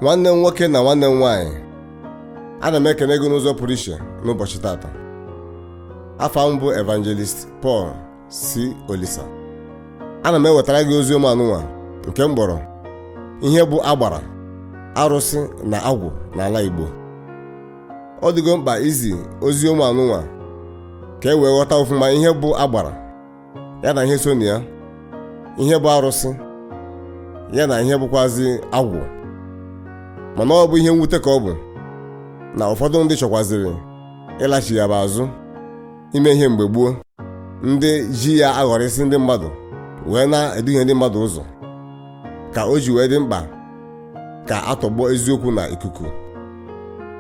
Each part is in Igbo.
Nwanne m nwoke na nwanne m nwaanyị, ana m ekene gị n'ụzọ pụrụ iche n'ụbọchị tata. Afa m bụ Evangelist Paul C. Olisa. Ana m ewetara gị ozi ọma anụnwa nke m kpọrọ ihe bụ agbara, arụsị na agwụ n'ala Igbo. Ọ dịgo mkpa izi ozi ọma anụnwa ka e wee ghọta ọfụma ihe bụ agbara, ya na ihe so na ya, ihe bụ arụsị, ya na ihe bụkwazi agwụ. Mana ọ bụ ihe mwute ka ọ bụ na ụfọdụ ndị chọkwaziri ịlachi ya bụ azụ ime ihe mgbe gboo, ndị ji ya aghọrịsị ndị mmadụ wee na-eduhie ndị mmadụ ụzọ, ka o ji wee dị mkpa ka a tọgbọ eziokwu na ikuku.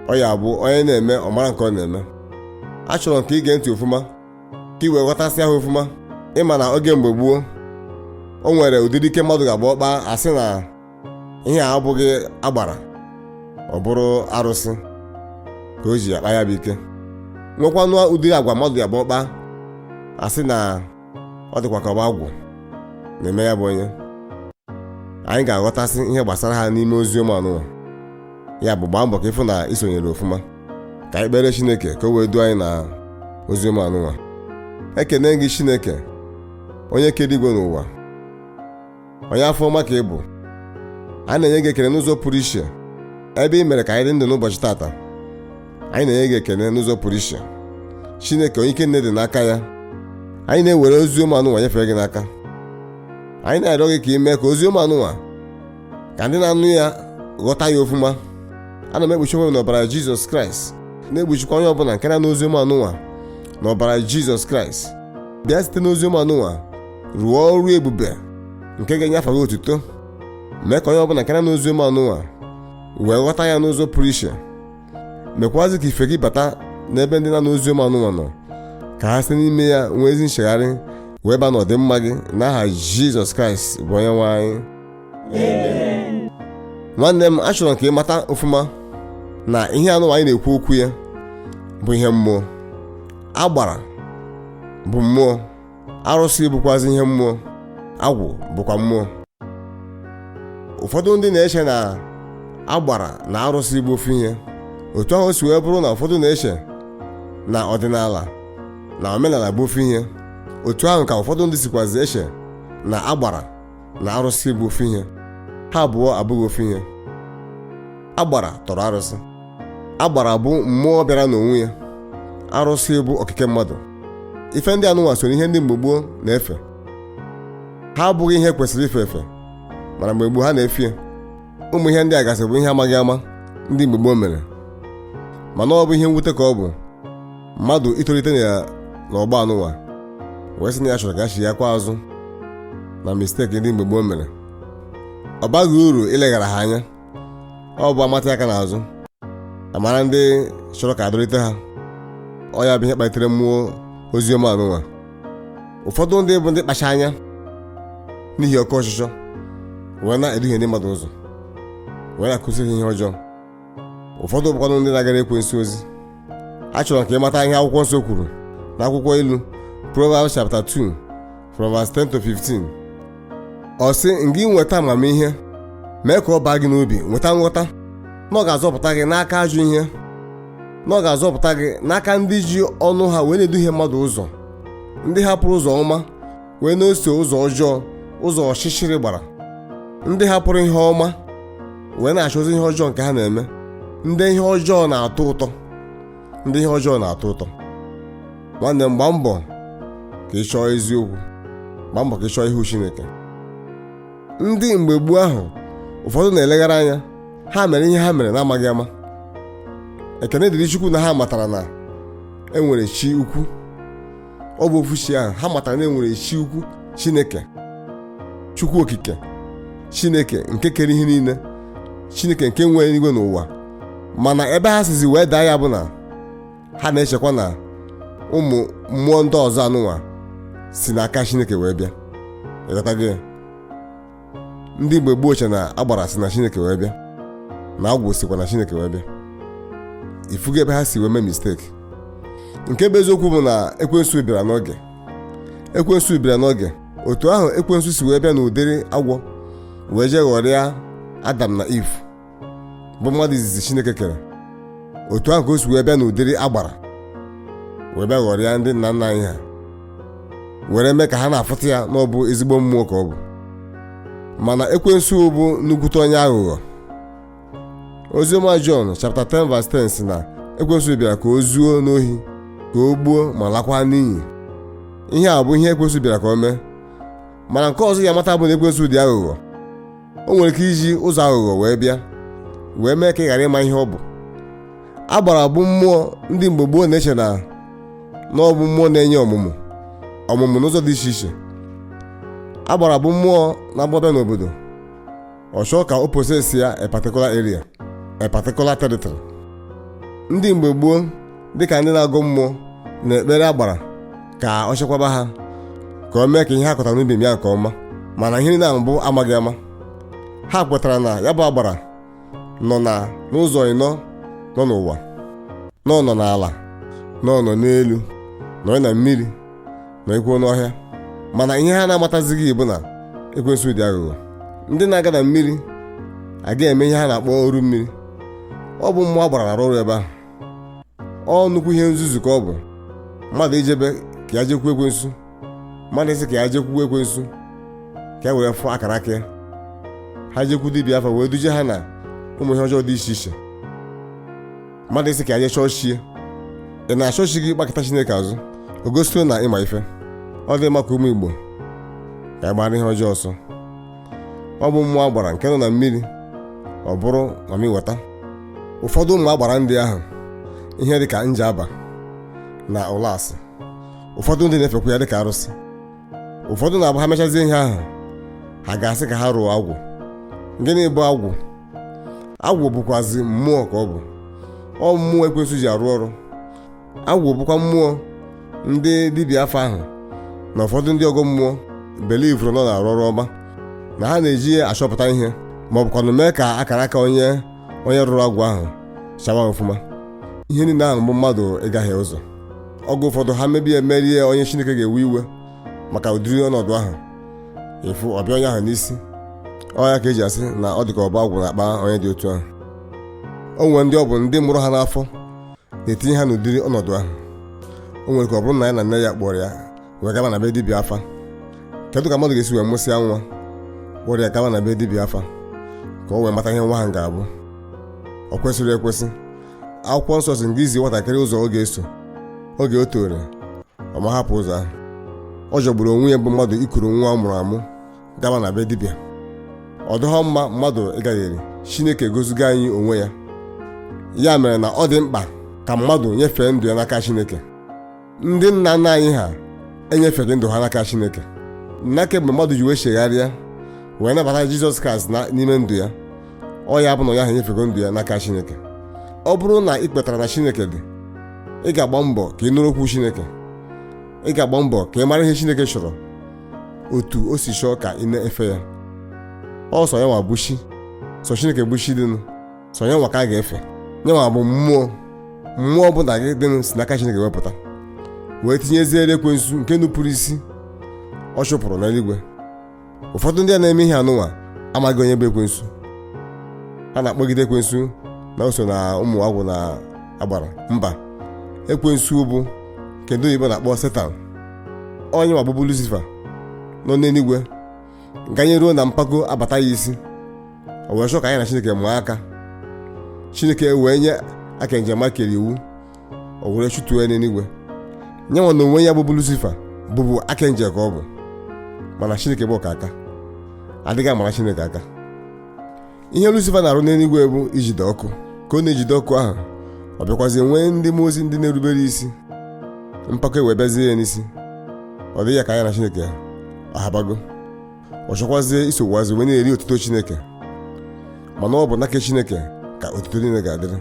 Ọ ya bụ onye na-eme ọ mara nke ọ na-eme. Achọrọ m ka ị gee ntị ofụma ka ị wee ghọtasịa ha ofụma. Ịma na oge mgbe gboo o nwere ụdịrị ike mmadụ ga-agba ọkpa asị na ihe a abụghị agbara, ọ bụrụ arụsị ka o ji akpa ya bụ ike. Nwekwanụ ụdịrị agwa mmadụ ga-agba ọkpa asị na ọ dịkwa ka ọ bụ agwụ na-eme ya bụ onye. Anyị ga-aghọtasị ihe gbasara ha n'ime ozi ọma anụnwa. Ya bụ, gbaa mbọ ka ịfụ na ị sonyere ofụma. Ka anyị kpere Chineke ka o wee duo anyị na ozi ọma anụnwa. Ekene gị Chineke, onye kere igwe n'ụwa, onye afọ ọma ka ị bụ. A na-enye gị ekele n'ụzọ pụrụ iche ebe ị mere ka anyị dị ndụ n'ụbọchị tata. Anyị na-enye gị ekele n'ụzọ pụrụ iche, Chineke, onye ike nne dị n'aka ya. Anyị na-ewere ozi ọma anụnwa nyefee gị n'aka. Anyị na-arịọ gị ka ị mee ka ozi ọma anụnwa ka ndị na-anụ ya ghọta ya ofụma. Ana m ekpuchi onwe m n'ọbara Jizọs Kraịst, na-ekpuchikwa onye ọbụla nke na-anụ ozi ọma anụnwa n'ọbara Jizọs Kraịst. Bịa site n'ozi ọma anụnwa rụọ ọrụ ebube nke ga-enye afa gị otuto. Mee ka onye ọbụla nke na-anụ ozi ọma anụnwa wee ghọta ya n'ụzọ pụrụ iche. Mekwazi ka ife gị bata n'ebe ndị na-anụ ozi ọma anụnwa nọ, ka ha site n'ime ya nwee ezi nchegharị wee baa n'ọdịmma gị, n'aha Jizọs Kraịst bụ onye nwe anyị. Nwanne m, achọrọ m ka ị mata ofụma na ihe anụnwa anyị na-ekwu okwu ya bụ ihe mmụọ. Agbara bụ mmụọ, arụsị bụkwazi ihe mmụọ, agwụ bụkwa mmụọ. Ụfọdụ ndị na-eche na agbara na arụsị bụ ofu ihe, otu ahụ o si wee bụrụ na ụfọdụ na-eche na ọdịnala na omenala bụ ofu ihe, otu ahụ ka ụfọdụ ndị sikwazi eche na agbara na arụsị bụ ofu ihe. Ha abụọ abụghị ofu ihe. Agbara tọrọ arụsị. Agbara bụ mmụọ bịara n'onwe ya, arụsị bụ okike mmadụ. Ife ndị anụnwa so n'ihe ndị mgbe gboo na-efe. Ha abụghị ihe kwesịrị ife efe, mana mgbe gboo ha na-efe ya. Ụmụ ihe ndị a gasị bụ ihe amaghị ama ndị mgbe gboo mere, mana ọ bụ ihe mwute ka ọ bụ mmadụ itolite n'ọgbọ anụnwa wee sị na ya chọrọ ka ya chighakwa azụ na mistake ndị mgbe gboo mere. Ọ baghị uru ileghara ha anya. Ọ bụ amata aka n'azụ amara ndị chọrọ ka adọlite ha. Ọ ya bụ ihe kpalitere mmụọ ozi ọma anụnwa. Ụfọdụ ndị bụ ndị kpacha anya n'ihi oke ọchịchọ wee na-eduhie ndị mmadụ ụzọ, wee na-akụziri ha ihe ọjọọ. Ụfọdụ bụkwanụ ndị na-agara ekwensu ozi. Achọrọ ka ị mata ihe akwụkwọ nsọ kwuru n'akwụkwọ ilu, Proverbs chapter 2 from verse 10 to 15. Ọ sị ngị nweta amamihe, mee ka ọ baa gị n'obi, nweta nghọta, na ọ ga-azọpụta gị n'aka ajọ ihe, na ọ ga-azọpụta gị n'aka ndị ji ọnụ ha wee na-eduhie mmadụ ụzọ, ndị hapụrụ ụzọ ọma wee na-eso ụzọ ọjọọ, ụzọ ọchịchịrị gbara, ndị hapụrụ ihe ọma wee na-achọzi ihe ọjọọ nke ha na-eme, ndị ihe ọjọọ na-atọ ụtọ, ndị ihe ọjọọ na-atọ ụtọ. Nwanne m, gbaa mbọ ka ị chọọ eziokwu, gbaa mbọ ka ị chọọ ihu Chineke. Ndị mgbe gboo ahụ ụfọdụ na-eleghara anya, ha mere ihe ha mere na-amaghị ama. Ekene dịrị Chukwu na ha matara na enwere chi ukwu. Ọ bụ ofu chi ahụ ha matara na enwere chi ukwu, Chineke, Chukwu okike, Chineke nke kere ihe niile, Chineke nke nwe eluigwe n'ụwa. Mana ebe ha sizi wee daa ya bụ na ha na-echekwa na ụmụ mmụọ ndị ọzọ anụnwa si n'aka Chineke wee bịa. Ịghọtago ya? Ndị mgbe gboo che na agbara si na Chineke wee bịa, na agwụ sikwa na Chineke wee bịa. Ifugo ebe ha si wee mee mistake. Nke bụ eziokwu bụ na ekwensu bịara n'oge, ekwensu bịara n'oge. Otu ahụ ekwensu si wee bịa n'ụdịrị agwọ wee jee ghọrịa Adam na Eve. Bụ mmadụ izizi Chineke kere. Otu ahụ ka o si wee bịa n'ụdịrị agbara, wee bịa ghọrọ ya ndị nna nna anyị ha, were mee ka ha na-afụta ya na ọ bụ ezigbo mmụọ ka ọ bụ. Mana ekwensu bụ nnukwute onye aghụghọ. Oziọma Jọn chapter 10 verse 10 si na ekwensu bịara ka o zuo n'ohi, ka o gbuo ma lakwa n'iyi. Ihe a bụ ihe ekwensu bịara ka o mee. Mana nke ọzọ ya mata bụ na ekwensu dị aghụghọ. O nwere ike iji ụzọ aghụghọ wee bịa wee mee ka ị ghara ịma ihe ọ bụ. Agbara bụ mmụọ ndị mgbe gboo na-eche na ọ bụ mmụọ na-enye ọmụmụ ọmụmụ n'ụzọ dị iche iche. Agbara bụ mmụọ na-agbabịa n'obodo, ọ chọọ ka o possess ya a particular area, a particular territory. Ndị mgbe gboo, dịka ndị na-agụ mmụọ na-ekpere agbara ka ọ chekwaba ha, ka o mee ka ihe ha kọtara n'ubi ya nke ọma. Mana ihe niile ahụ bụ amaghị ama. Ha kwetara na ya bụ agbara nọ na n'ụzọ ịnọ nọ n'ụwa, nọ nọ n'ala, nọ nọ n'elu, nọ na mmiri, nọ ikwuo n'ọhịa. Mana ihe ha na-amatazighị bụ na ekwensu dị aghụghọ. Ndị na-aga na mmiri aga eme ihe ha na-akpọ oru mmiri, ọ bụ mmụọ agbara na-arụ ọrụ ebe ahụ. Ọ nnukwu ihe nzuzu ka ọ bụ mmadụ ijebe ka ya jekwuo ekwensu, mmadụ isi ka ya jekwuo ekwensu ka ya were fụ akara aka ya. Ha jekwu dibịa afa wee duje ha na ụmụ ihe ọjọọ dị iche iche. Mmadụ isi ka ya jee chọọchị, ị na-achọchi gị gbakọta Chineke azụ, o gosiro na ịma ife ọ dị mma. Ka ụmụ Igbo ka ya gbara ihe ọjọọ ọsọ. Ọ bụ mmụọ agbara nke nọ na mmiri, ọ bụrụ mami weta. Ụfọdụ ụmụ agbara ndị ahụ, ihe dịka njaba na ụlasị, ụfọdụ ndị na-efekwa ya dịka arụsị. Ụfọdụ na-abụ ha mechazie ihe ahụ, ha ga-asị ka ha rụọ agwụ. Gịnị bụ agwụ? Agwụ bụkwazi mmụọ ka ọ bụ. Ọ mmụọ ekwensu ji arụ ọrụ. Agwụ bụkwa mmụọ ndị dibịa afa ahụ na ụfọdụ ndị ọgọ mmụọ belivuru nọ na-arụ ọrụ ọma, na ha na-eji ya achọpụta ihe, ma ọ bụkwanụ mee ka akara aka onye rụrụ agwụ ahụ chawa ọfụma. Ihe niile ahụ bụ mmadụ ịgaghị ụzọ. Ọgụ ụfọdụ ha mebie merie onye, Chineke ga-ewe iwe maka ụdịrị ọnọdụ ahụ. Efu ọbịa onye ahụ n'isi ọ ya ka eji asị na ọ dị ka ọba agwụ na-akpa onye dị otu ahụ. O nwere ndị ọ bụ ndị mụrụ ha n'afọ na-etinye ha n'ụdịrị ọnọdụ ahụ. O nwere ka ọ bụrụ na ya na nne ya kpọrọ ya wee gaba na be dibịa afa. Kedu ka mmadụ ga-esi wee mụsịa nwa, kpọrọ ya gaba na be dibịa afa ka o wee mata ihe nwa ha ga-abụ? Ọ kwesịrị ekwesị. Akwụkwọ nsọ si nga izi nwatakịrị ụzọ ọ ga-eso, oge o toro ọ ma hapụ ụzọ ahụ. Ọ jọgburu onwe ya bụ mmadụ ikuru nwa ọ mụrụ amụ gaba na be dibịa. Ọ dịghọ mma mmadụ ịgagheri. Chineke egozigo anyị onwe ya. Ya mere na ọ dị mkpa ka mmadụ nyefee ndụ ya n'aka Chineke. Ndị nna nna anyị ha enyefeghị ndụ ha n'aka Chineke. Na kemgbe mmadụ ji wee chegharịa wee nabata Jizọs Kraịst n'ime ndụ ya, ọ ya bụ na ya ahụ enyefego ndụ ya n'aka Chineke. Ọ bụrụ na ị kwetara na Chineke dị, ị ga-agba mbọ ka ị nụrụ okwu Chineke. Ị ga-agba mbọ ka ị mara ihe Chineke chọrọ, otu o si chọọ ka ị na-efe ya. Ọ sọ ya nwa bụ chi, sọ Chineke bụ chi dịnụ, sọ ya nwa ka a ga-efe. Ya nwa bụ mmụọ. Mmụọ ọbụla gị dịnụ si n'aka Chineke wepụta wee tinyeziere ekwensu nke nupụrụ isi ọ chụpụrụ n'eluigwe. Ụfọdụ ndị a na-eme ihe anụnwa amaghị onye bụ ekwensu. Ha na-akpọgide ekwensu na o so na ụmụ agwụ na agbara. Mba, ekwensu bụ nke ndị oyibo na-akpọ Setan, onye ma bụbu Lucifer nọ n'eluigwe, ganye ruo na mpako abata ya isi, o wee chọọ ka anyị na Chineke mụọ aka. Chineke wee nye aka njem Michael iwu, o were chụtuo ya n'eluigwe. Nyenwa na onwe ya bụbu Lucifer, bụbu aka nje ka ọ bụ. Mana Chineke bụ ọka aka, adịghị amara Chineke aka. Ihe Lucifer na-arụ n'eluigwe bụ ijide ọkụ. Ka ọ na-ejide ọkụ ahụ, ọ bịakwazie nwee ndị mmụọ ozi ndị na-erubere isi. Mpako wee bịazie ya n'isi, ọ dịghị ya ka anya na Chineke ahabago. Ọ chọkwazie isokwazi wee na-eri otuto Chineke, mana ọ bụ n'aka Chineke ka otuto niile ga-adịrị.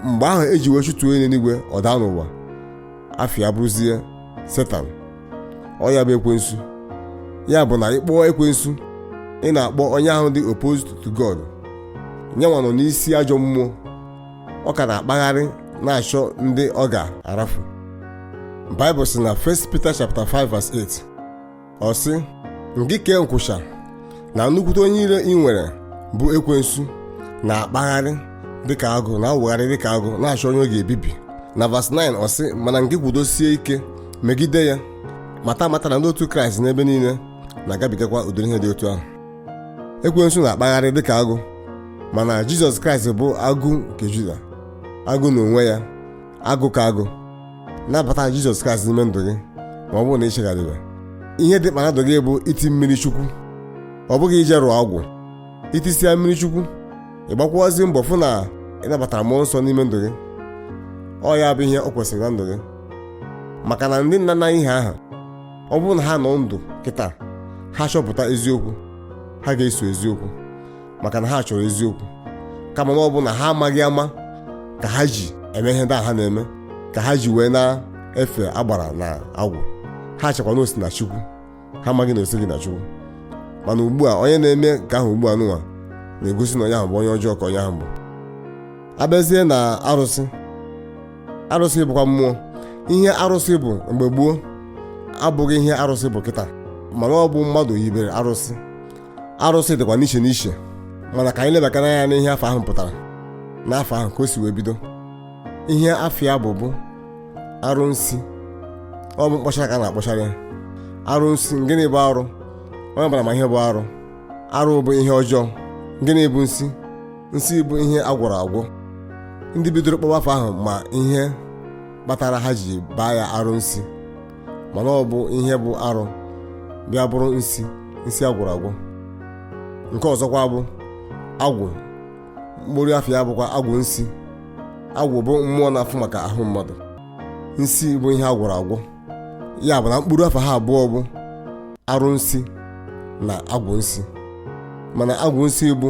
Mgbe ahụ eji wee chụtuo ya n'eluigwe, ọ daa n'ụwa, afịa bụrụzie Setan, ọ ya bụ ekwensu. Ya bụ na ịkpọọ ekwensu, ị na-akpọ onye ahụ dị opposed to God. Nyanwa nọ n'isi ajọ mmụọ, ọ ka na-akpagharị na-achọ ndị ọ ga-arafu. Baịbụl sị na 1 Peter chapter 5 verse 8, ọ sị ngị kee nkwụcha na nnukwute onye iro ị nwere bụ ekwensu. Na-akpagharị dịka agụ, na-awụgharị dịka agụ, na-achọ onye ọ ga-ebibi. Na verse 9 ọ sị, mana nke kwudosie ike megide ya. Mata amata na ndị otu Kraịst n'ebe niile na-agabigakwa ụdịrị ihe dị otu ahụ. Ekwensu na-akpagharị dịka agụ, mana Jizọs Kraịst bụ agụ nke Juda, agụ n'onwe ya, agụ ka agụ. Nabata Jizọs Kraịst n'ime ndụ gị ma ọ bụrụ na ị chegharịrị. Ihe dị mkpa na ndụ gị bụ iti mmiri Chukwu, ọ bụghị ije rụọ agwụ. Itisia mmiri Chukwu, ị gbakwuozi mbọ fụ na ị nabatara mmụọ nsọ n'ime ndụ gị. Ọ ya bụ ihe ọ kwesịrị na ndụ gị, maka na ndị nna nna anyị ha ahụ, ọ bụrụ na ha nọ ndụ kịta, ha chọpụta eziokwu, ha ga-eso eziokwu, maka na ha chọrọ eziokwu. Kama na ọ bụ na ha amaghị ama ka ha ji eme ihe ndị a ha na-eme, ka ha ji wee na-efe agbara na agwụ. Ha chekwa na osi na Chukwu, ha amaghị na osighị na Chukwu. Mana ugbu a, onye na-eme nke ahụ ugbu a nụnwa na-egosi na onye ahụ bụ onye ọjọọ ka onye ahụ bụ. Abịazie na arụsị, arụsị bụkwa mmụọ. Ihe arụsị bụ mgbe gboo abụghị ihe arụsị bụ kịta, mana ọ bụ mmadụ yibere arụsị. Arụsị dịkwa n'iche n'iche, mana ka anyị lebakara anya n'ihe afọ ahụ pụtara, n'afọ ahụ ka o si wee bido. Ihe afọ ya bụ arụnsị. Ọ bụ mkpọchara ka a na-akpọchara ya arụnsị. Gịnị bụ arụ? Onye ọbụla ma ihe bụ arụ. Arụ bụ ihe ọjọọ. Gịnị bụ nsị? Nsị bụ ihe agwọrọ agwọ. Ndị bidoro kpọwa afọ ahụ ma ihe kpatara ha ji baa ya arụnsị, mana ọ bụ ihe bụ arụ bịa bụrụ nsị, nsị agwọrọ agwọ. Nke ọzọkwa bụ agwụ. Mkpụrụ afọ ya bụkwa agwụ nsị. Agwụ bụ mmụọ na-afụ maka ahụ mmadụ. Nsị bụ ihe agwọrọ agwọ. Ya bụ na mkpụrụ afọ ha abụọ bụ arụnsị na agwụ nsị. Mana agwụ nsị bụ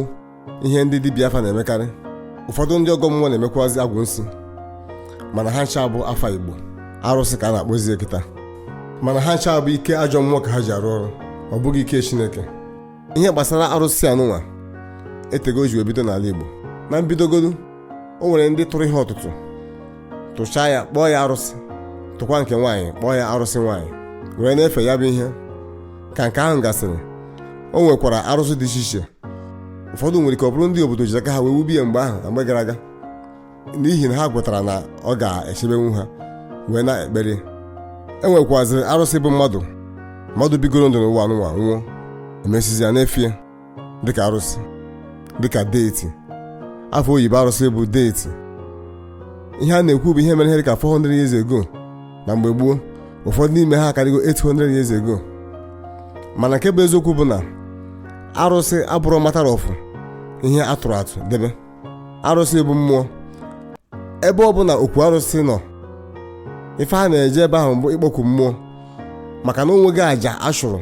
ihe ndị dibịa afa na-emekarị. Ụfọdụ ndị ọgọ mmụọ na-emekwazi agwụ nsị, mana ha ncha bụ afa Igbo. Arụsị ka a na-akpọzi kịta, mana ha ncha bụ ike ajọ mmụọ ka ha ji arụ ọrụ, ọ bụghị ike Chineke. Ihe gbasara arụsị anụnwa etego o ji wee bido n'ala Igbo. Na mbidogodu, o nwere ndị tụrụ ihe ọtụtụ, tụchaa ya, kpọọ ya arụsị, tụkwa nke nwaanyị, kpọọ ya arụsị nwaanyị, wee na-efe ya bụ ihe. Ka nke ahụ gasịrị, o nwekwara arụsị dị iche iche. Ụfọdụ nwere ike ọ bụrụ ndị obodo ji aka ha wee wubi ya mgbe ahụ na mgbe gara aga, n'ihi na ha kwetara na ọ ga-echebenwu ha, wee na-ekpere. E nwekwazịrị arụsị bụ mmadụ, mmadụ bigoro ndụ n'ụwa anụnwa nwụọ, emesizi ya na-efie dịka arụsị, dịka deity. Afọ oyibo arụsị bụ deity. Ihe a na-ekwu bụ ihe mere ihe dịka 400 years ago na mgbe gboo. Ụfọdụ n'ime ha akarịgo 800 years ago. Mana nke bụ eziokwu bụ na arụsị abụrụ matter of ihe atụrụ atụ debe. Arụsị bụ mmụọ. Ebe ọ bụ na okwu arụsị nọ, ife a na-eje ebe ahụ bụ ịkpọku mmụọ, maka na onweghị àjà achụrụ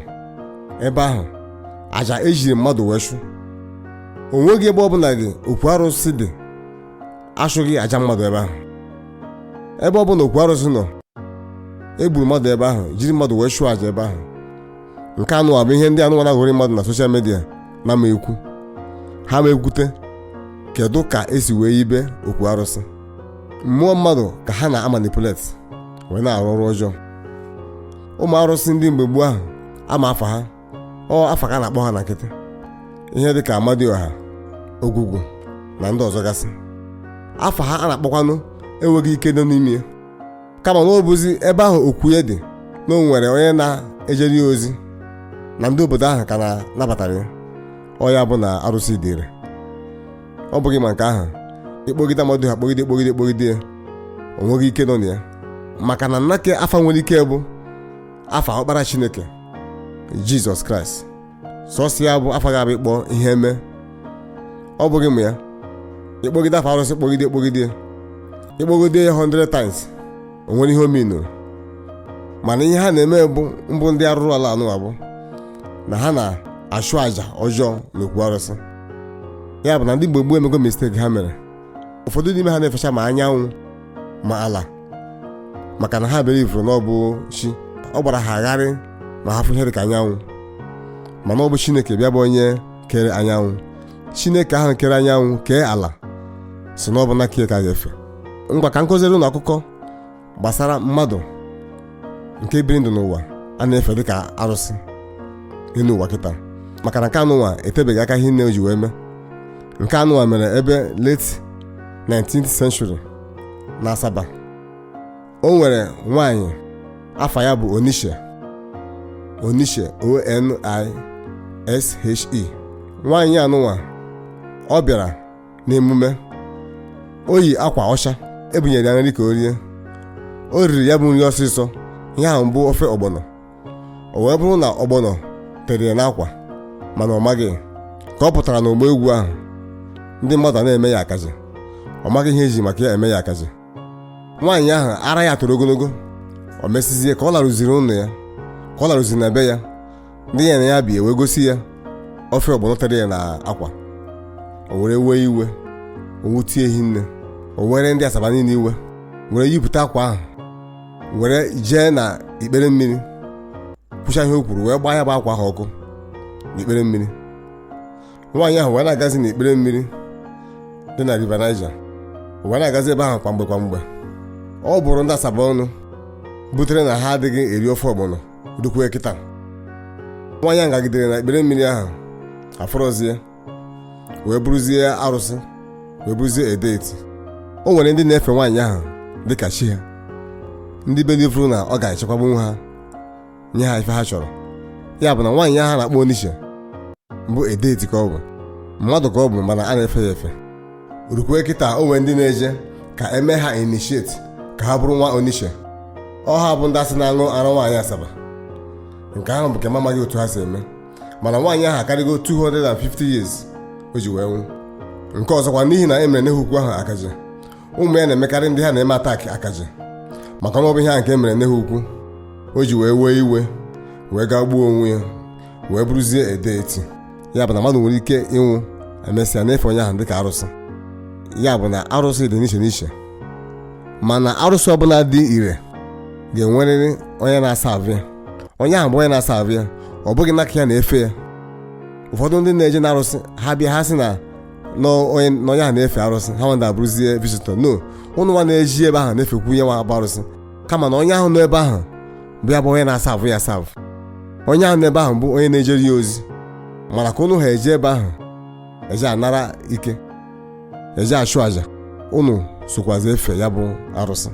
ebe ahụ, àjà ejiri mmadụ wee chụ. Onweghị ebe ọbụla gị okwu arụsị dị achụghị àjà mmadụ ebe ahụ. Ebe ọbụla okwu arụsị nọ, egburu mmadụ ebe ahụ, jiri mmadụ wee chụọ àjà ebe ahụ. Nke anụ bụ ihe ndị anụmanụ aghọrị mmadụ na social media na ma ekwu ha ma ekwute kedu ka esi wee yibe okwu arụsị. Mmụọ mmadụ ka ha na-amanipulate wee na-arụ ọrụ ọjọọ. Ụmụ arụsị ndị mgbe gboo ahụ, ama afa ha, ọ afa ka a na-akpọ ha na nkịtị, ihe dịka Amadioha, Ogwugwu na ndị ọzọ gasị. Afa ha a na-akpọkwanụ enweghị ike dị n'ime ya, kama na ọ bụzi ebe ahụ okwu ya dị na o nwere onye na-ejere ya ozi na ndị obodo ahụ ka na-nabatara ya. Ọ ya bụ na arụsị dịrị. Ọ bụghị ma nke ahụ ịkpọgide Amadioha, kpọgide, kpọgide, kpọgide ya, o nweghị ike nọ na ya, maka na nnake afa nwere ike bụ afa ọkpara Chineke, Jizọs Kraịst. Sọsọ ya bụ afa ga-abụ ịkpọ ihe eme. Ọ bụghị ma ya ịkpọgide afa arụsị, kpọgide, kpọgide, ịkpọgide ya 100 times, o nwere ihe omenuru. Mana ihe ha na-eme bụ mbụ ndị arụrụ ala anụwa bụ na ha na-achụ àjà ọjọọ n'okwu arụsị. Ya bụ na ndị mgbe gboo emego mistake ha mere. Ụfọdụ n'ime ha na-efecha ma anyanwụ ma ala, maka na ha belivuru na ọ bụ chi. Ọ gbara ha agharị ma ha fụ ihe dịka anyanwụ, mana ọ bụ Chineke bịa bụ onye kere anyanwụ. Chineke ahụ kere anyanwụ, kee ala, si na ọ bụ na ka ga-efe. Ngwa, ka m kụziere ụnụ akụkọ gbasara mmadụ nke biri ndụ n'ụwa a na-efe dịka arụsị n'elu ụwa kịta, maka na nke anụnwa etebeghị aka ihe nne o ji wee mee. Nke anụwa mere ebe late 19th century na Asaba. O nwere nwaanyị afa ya bụ Onishe. Onishe, Onishe. Nwaanyị anụnwa, ọ bịara n'emume, o yi akwa ọcha, ebunyere ya nri ka o rie. O riri ya bụ nri ọsịsọ. Ihe ahụ bụ ofe ọgbọnọ. O wee bụrụ na ọgbọnọ tere ya n'akwa, mana ọ maghị. Ka ọ pụtara n'ọgbọ egwu ahụ, ndị mmadụ a na-eme ya akaja. Ọ maghị ihe eji maka ya eme ya akaja. Nwaanyị ahụ ara ya toro ogologo. O mesizie, ka ọ larụziri ụlọ ya, ka ọ larụziri na be ya, ndị ya na ya bi wee gosi ya ofe ọgbọnọ tere ya na akwa. O were wee iwe, o wutie hinne, o were ndị Asaba niile iwe, were yipụta akwa ahụ, were jee na ikpere mmiri, kwucha ihe o kwuru, wee gbaa ya bụ akwa ahụ ọkụ n'ikpere mmiri. Nwaanyị ahụ wee na-agazi n'ikpere mmiri dị na River Niger, wee na-agazi ebe ahụ kwa mgbe kwa mgbe. Ọ bụrụ ndị Asaba ọnụ butere na ha adịghị eri ofe ọgbọnọ rukwe kịta. Nwaanyị ahụ gagidere na ikpere mmiri ahụ, afọrọzie, wee bụrụzie arụsị, wee bụrụzie edeti. O nwere ndị na-efe nwaanyị ahụ dịka chi ha, ndị belivuru na ọ ga-echekwabunwu ha, nye ha ife ha chọrọ. Ya bụ na nwaanyị ahụ na-akpọ Onishe bụ edeti, ka ọ bụ mmadụ ka ọ bụ, mana a na-efe ya efe rukwe kịta. O nwere ndị na-eje ka eme ha initiate ka ha bụrụ nwa Onishe. Ọ ha bụ ndị asị na-aṅụ ara nwaanyị Asaba. Nke ahụ bụ nke m amaghị otu ha si eme, mana nwaanyị ahụ akarịgo 250 years o ji wee nwụ. Nke ọzọkwa, n'ihi na e mere nehukwu ahụ akaje, ụmụ ya na-emekarị ndị ha na-eme attack akaje, maka na ọ bụ ihe ahụ nke e mere nehukwu o ji wee wee iwe, wee gaa gbuo onwe ya, wee bụrụzie edeti. Ya bụ na mmadụ nwere ike ịnwụ, emesịa na-efe onye ahụ dịka arụsị. Ya bụ na arụsị dị n'iche n'iche, mana arụsị ọbụla dị ire ga-enwerịrị onye na-asa avụ ya. Onye ahụ bụ onye na-asa avụ ya, ọ bụghị n'aka ya na-efe ya. Ụfọdụ ndị na-eje n'arụsị, ha bịa, ha sị na n'onye ahụ na-efe arụsị, ha nwanda abụrụzie visitor. No, ụnụ nwa na-eji ebe ahụ na-efekwu ihe nwa bụ arụsị, kama na onye ahụ nọ ebe ahụ bụ ya bụ onye na-asa avụ ya asa avụ. Onye ahụ n'ebe ahụ bụ onye na-ejere ya ozi. Mana ka ụnụ ha eje ebe ahụ eje anara ike, eje achụ àjà, ụnụ sokwazi efe ya bụ arụsị.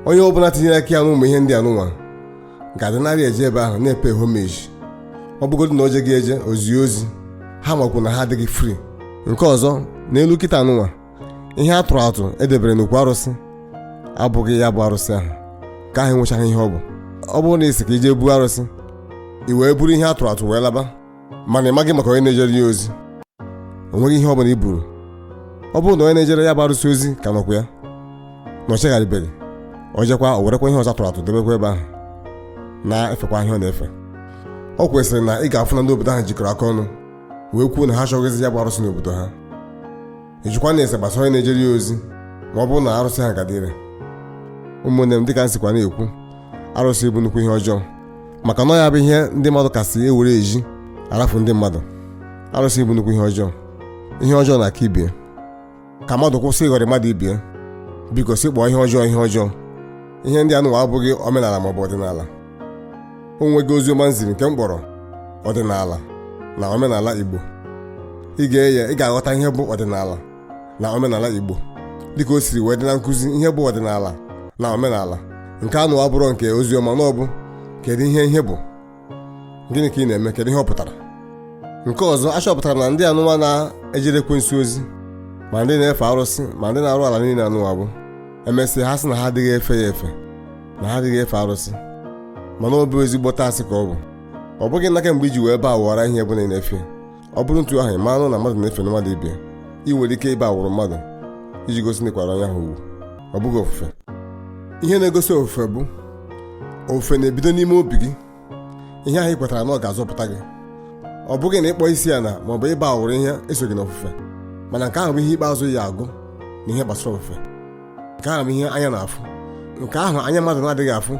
Onye ọbụla tinyere aka ya n'ụmụ ihe ndị a nụnwa ga-adịnarị eje ebe ahụ na-epe homage. Ọ bụgodị na o jeghị eje ozi ozi, ha makwu na ha adịghị free. Nke ọzọ, n'elu kịta nụnwa, ihe a tụrụ atụ edebere n'okwu arụsị abụghị ya bụ arụsị ahụ ka ahụ enwechaghị ihe ọ bụ. Ọ bụrụ na isi ka ije buo arụsị, i wee buru ihe a tụrụ atụ wee laba, mana ị maghị maka onye na-ejere ya ozi, o nweghị ihe ọ bụla i buru. Ọ bụrụ na onye na-ejere ya bụ arụsị ozi ka nọkwa ya na ọ chegharịbeghị, ọ jekwa, o werekwa ihe ọzọ atụrụ atụ debekwa ebe ahụ, na-efekwa ihe ọ na-efe. Ọ kwesịrị na ị ga-afụ na ndị obodo ahụ jikọrọ aka ọnụ wee kwuo na ha achọghịzi ya bụ arụsị n'obodo ha. Ejikwa na ese gbasara onye na-ejere ya ozi, ma ọ bụrụ na arụsị ha gadịrị. Ụmụnne m, dịka m sikwa na-ekwu, arụsị bụ nnukwu ihe ọjọọ, maka na ọ ya bụ ihe ndị mmadụ kasị ewere eji arafu ndị mmadụ. Arụsị bụ nnukwu ihe ọjọọ, ihe ọjọọ na aka ibie. Ka mmadụ kwụsị ịghọrị mmadụ ibie. Biko, sị kpọọ ihe ọjọọ ihe ọjọọ. Ihe ndị anụnwa abụghị omenala maọbụ ọdịnala. O nweghị ozi ọma nziri nke m kpọrọ ọdịnala na omenala Igbo. Ị ga-eye, ị ga-aghọta ihe bụ ọdịnala na omenala Igbo dịka o siri wee dị na nkụzi ihe bụ ọdịnala na omenala. Nke anụ abụrụ nke ozi ọma na ọ bụ kedu ihe ihe bụ, gịnị ka ị na-eme, kedu ihe ọ pụtara. Nke ọzọ, achọpụtara na ndị anụnwa na-ejere ekwensu ozi, ma ndị na-efe arụsị, ma ndị na-arụ ala niile anụnwa, bụ emesịa ha sị na ha adịghị efe ya efe, na ha adịghị efe arụsị, mana ọ bụ ezigbo asị ka ọ bụ. Ọ bụghị n'aka mgbe iji wee baa awara ihe bụ na ị na-efe. Ọ bụrụ ntu ahụ, ị maranụ na mmadụ na-efe na mmadụ ibie. Ị nwere ike ịba awụrụ mmadụ iji gosi na ịkwara onye ahụ ugwu. Ọ bụghị ofufe. Ihe na-egosi ofufe bụ ofufe na-ebido n'ime obi gị, ihe ahụ ị kwetara na ọ ga-azọpụta gị. Ọ bụghị na ịkpọ isi ala ma ọ bụ ịba awụrụ ihe esoghị n'ofufe, mana nke ahụ bụ ihe ikpeazụ ya agụ na ihe gbasara ofufe. Nke ahụ bụ ihe anya na-afụ. Nke ahụ anya mmadụ na-adịghị afụ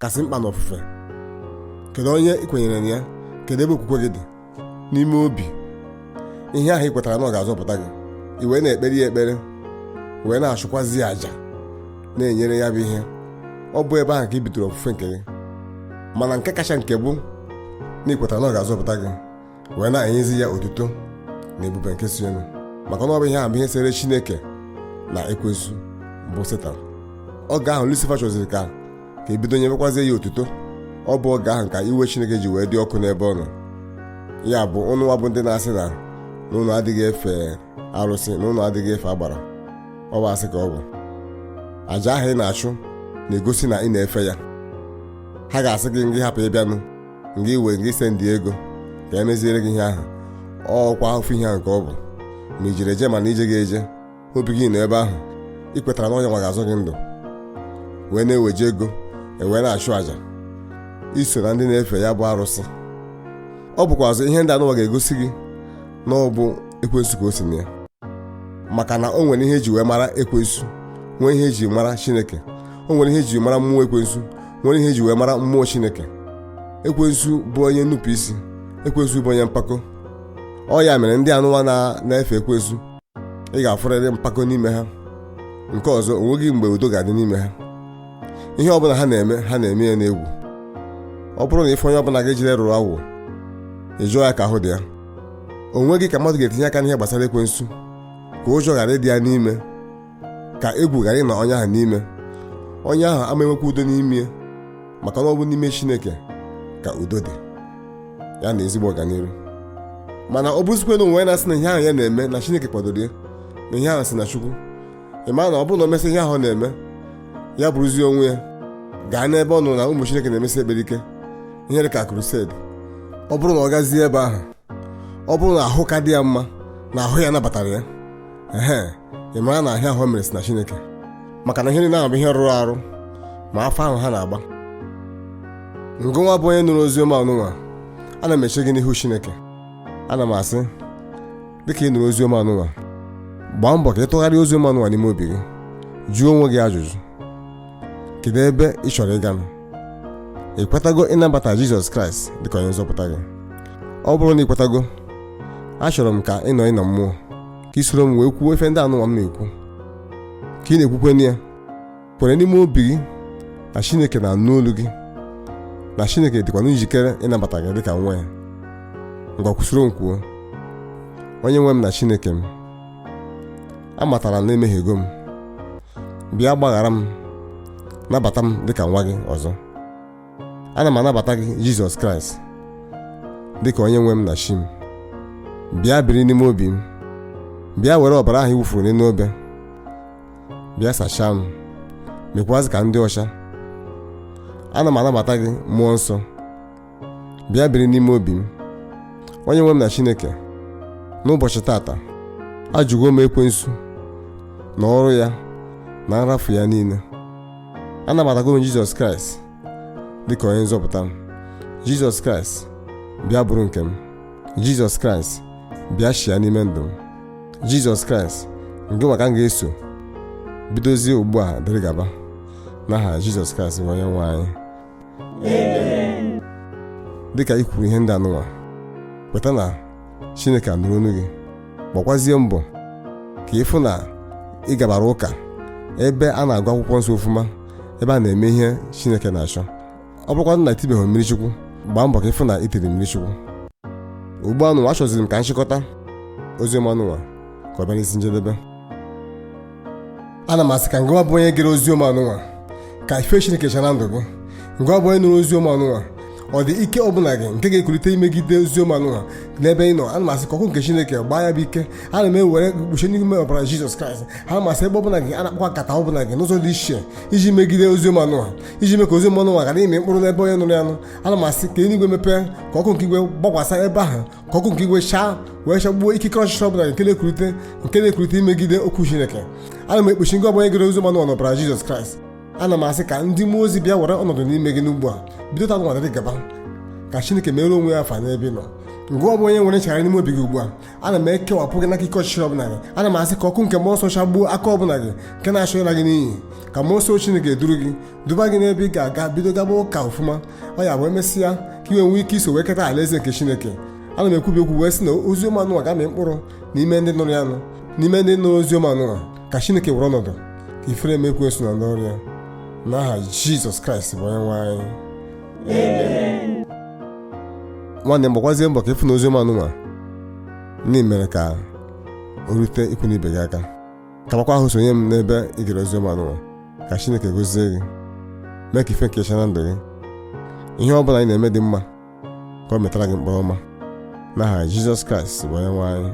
kasị mkpa n'ofufe. Kedu onye ị kwenyere na ya? Kedu ebe okwukwe gị dị? N'ime obi, ihe ahụ ị kwetara na ọ ga-azọpụta gị, i wee na-ekpere ya ekpere, wee na-achụkwazi àjà na-enyere ya bụ ihe. Ọ bụ ebe ahụ ka ị bidoro ofufe nke gị. Mana nke kacha nke bụ na ị kwetara na ọ ga-azọpụta gị, wee na-enyezi ya otuto na ebube nke si elu. Maka na ọ bụ ihe ahụ bụ ihe sere Chineke na ekwensu bụ Setan. Oge ahụ Lucifer chọziri ka ka ebido nyebekwazie ya otuto. Ọ bụ oge ahụ ka iwe Chineke ji wee dị ọkụ n'ebe ọ nọ. Ya bụ ụnụnwa bụ ndị na-asị na ụnụ adịghị efe arụsị, na ụnụ adịghị efe agbara, ọ bụ asị ka ọ bụ. Aja ahụ ị na-achụ na-egosi na ị na-efe ya. Ha ga-asị gị ngị hapụ ịbịanụ, ngị iwe ngị sendị ego ka emeziere gị ihe ahụ. Ọkwa ofu ihe ahụ ka ọ bụ, ma i jiri eje mana ije gị eje, obi gị nọ ebe ahụ, ị kwetara na onye nwa ga-azọ gị ndụ, wee na-eweje ego ewee na-achụ àjà, iso na ndị na-efe ya bụ arụsị. Ọ bụkwazị ihe ndị anụwa ga-egosi gị na ọ bụ ekwensu ka o si na ya, maka na o nwere ihe eji wee mara ekwensu, nwee ihe eji mara Chineke, o nwere ihe eji mara mmụọ ekwensu, nwere ihe eji wee mara mmụọ Chineke. Ekwensu bụ onye nnupụ isi, ekwensu bụ onye mpako. Ọ ya mere ndị anụwa na-efe ekwensu, ị ga-afụrịrị mpako n'ime ha. Nke ọzọ, o nweghị mgbe udo ga-adị n'ime ha. Ihe ọbụla ha na-eme, ha na-eme ya n'egwu. Ọ bụrụ na ife onye ọbụla ga-ejire rụrụ awụ, ị jụọ ya ka ahụ dị ya. O nweghị ka mmadụ ga-etinye aka n'ihe gbasara ekwensu ka ụjọ ghara ịdị ya n'ime, ka egwu ghara ịnọ onye ahụ n'ime. Onye ahụ ama enwekwa udo n'ime, maka na ọ bụ n'ime Chineke ka udo dị, ya na ezigbo ọganiru. Mana ọ bụzikwa na onwe na-asị na ihe ahụ ya na-eme na Chineke kwadoro ya, na ihe ahụ si na Chukwu, ị mara na ọ bụrụ na o mesị ihe ahụ ọ na-eme, ya bụrụzie onwe ya gaa n'ebe ọ nọ na ụmụ Chineke na-emesi ekpere ike, ihe dị ka crusade. Ọ bụrụ na ọ gazie ebe ahụ, ọ bụrụ na ahụ ka dị ya mma, na ahụ ya nabatara ya, ehe, ị mara na ahịa ahụ o mere si na Chineke, maka na ihe niile ahụ bụ ihe rụrụ arụ, ma afọ ahụ ha na-agba. Ngụnwa bụ onye nụrụ ozi ọma ọnụnwa, ana m eche gị n'ihu Chineke. Ana m asị, dịka ị nụrụ ozi ọma ọnụnwa, gbaa mbọ ka ị tụgharịa ozi ọma ọnụnwa n'ime obi gị. Jụọ onwe gị ajụjụ, kedu ebe ị chọrọ ịga? Ị kwetago ịnabata Jizọs Kraịst dịka onye nzọpụta gị? Ọ bụrụ na ị kwetago, achọrọ m ka ị nọ ịnọ mmụọ, ka ị soro m wee kwuo ife ndị anụnwa m na-ekwu. Ka ị na-ekwukwe ya, kwere n'ime obi gị na Chineke na-anụ olu gị, na Chineke dịkwa njikere ịnabata gị dịka nwa ya. Ngwa, kwụsịrị m kwuo: Onye nwe m na Chineke m, amatara m na emehiego m. Bịa gbaghara m, nabata m dịka nwa gị ọzọ. Ana m anabata gị, Jizọs Kraịst, dịka onye nwe m na chi m. Bịa biri n'ime obi m. Bịa were ọbara ahụ i wufuru n'elu obe, bịa sachaa m, mekwazị ka ndị ọcha. Ana m anabata gị, Mmụọ Nsọ, bịa biri n'ime obi m. Onye nwe m na Chineke, n'ụbọchị tata, ajụgo m ekwensu na ọrụ ya na nrafu ya niile. Anabatago m Jizọs Kraịst dịka onye nzọpụta m. Jizọs Kraịst, bịa bụrụ nke m. Jizọs Kraịst, bịa chịa n'ime ndụ m. Jizọs Kraịst, nke maka m ga-eso bidozie ugbu a dịrị gaba, n'aha Jizọs Kraịst bụ onye nwe anyị. Dịka i kwuru ihe ndị anụnwa, kweta na Chineke anụrụ olu gị. Gbakwazie mbọ ka ịfụ na ị gabara ụka ebe a na-agụ akwụkwọ nsọ ofuma, ebe a na-eme ihe Chineke na-achọ. Ọ bụrụkwa na itibeghị mmiri Chukwu, gbaa mbọ ka ịfụ na itiri mmiri Chukwu. Ugbu a nụnwa, achọziri m ka nchịkọta oziọma nụnwa ka ọ bịa n'isi njedebe. Ana m asị ka ngụwa bụ onye gere oziọma nụnwa, ka ife Chineke cha na ndụ gị. Ngụwa bụ onye nụrụ oziọma nụnwa, ọ dị ike ọbụla gị nke ga-ekulite imegide oziọma nụnwa n'ebe ị nọ, ana m asị ka ọkụ nke Chineke gbaa ya bụ ike. Ana m ewere kpuchie n'ime ọbara Jizọs Kraịst. Ana m asị, ebe ọbụla gị a na-akpakwa nkata ọbụla gị n'ụzọ dị iche iji megide oziọma nụnwa, iji mee ka oziọma nụnwa ghara ime mkpụrụ n'ebe onye nụrụ ya nụ, ana m asị ka eluigwe mepee, ka ọkụ nke igwe gbakwasa ebe ahụ, ka ọkụ nke igwe chaa wee chagbuo ikikere ọchịchị ọbụla nke na-ekulite imegide okwu Chineke. Ana m ekpuchi ngị ọbụla gere oziọma nụnwa n'ọbara Jizọs Kraịst. Ana m asị ka ndị mmụọ ozi bịa were ọnọdụ n'ime gị n'ugbu a, bido taa nwa dịrị gaba, ka Chineke mere onwe ya afa n'ebe ị nọ. Ngwa, ọ bụ onye nwere nchegharị n'ime obi gị ugbu a, ana m ekewapụ gị n'aka ike ọchịchịrị ọbụla gị. Ana m asị ka ọkụ nke mmụọ nsọ chagbuo aka ọbụla gị nke na-achọ ịla gị n'iyi, ka mmụọ nsọ Chineke duru gị, duba gị n'ebe ị ga-aga bido gaba ụka ọfụma. Ọ ya bụ emesịa ka ị wee nwee ike iso wee keta alaeze nke Chineke. Ana m ekwubi okwu wee sị na ozi ọma nụwa ga-amị mkpụrụ n'ime ndị nụrụ ya nụ, n'ime ndị nụrụ ozi ọma nụwa, ka Chineke were ọnọdụ, ka ifere eme ekwensu na ndị ọrụ ya, n'aha Jizọs Kraịst bụ onye nwe anyị. Nwanne m, gbakwazie mbọ ka ịfụ na ozi ọma nụnwa ndị mere ka O rute ikwu na ibe gị aka. Kabakwa ahụ sonye m n'ebe ị gere oziọma n'ụwa. Ka Chineke gozie gị, mee ka ife nke na ndụ gị. Ihe ọ bụla ị na-eme dị mma, ka ọ metara gị mkpụrụ ọma. N'aha Jizọs Kraịst bụ onye nwe anyị.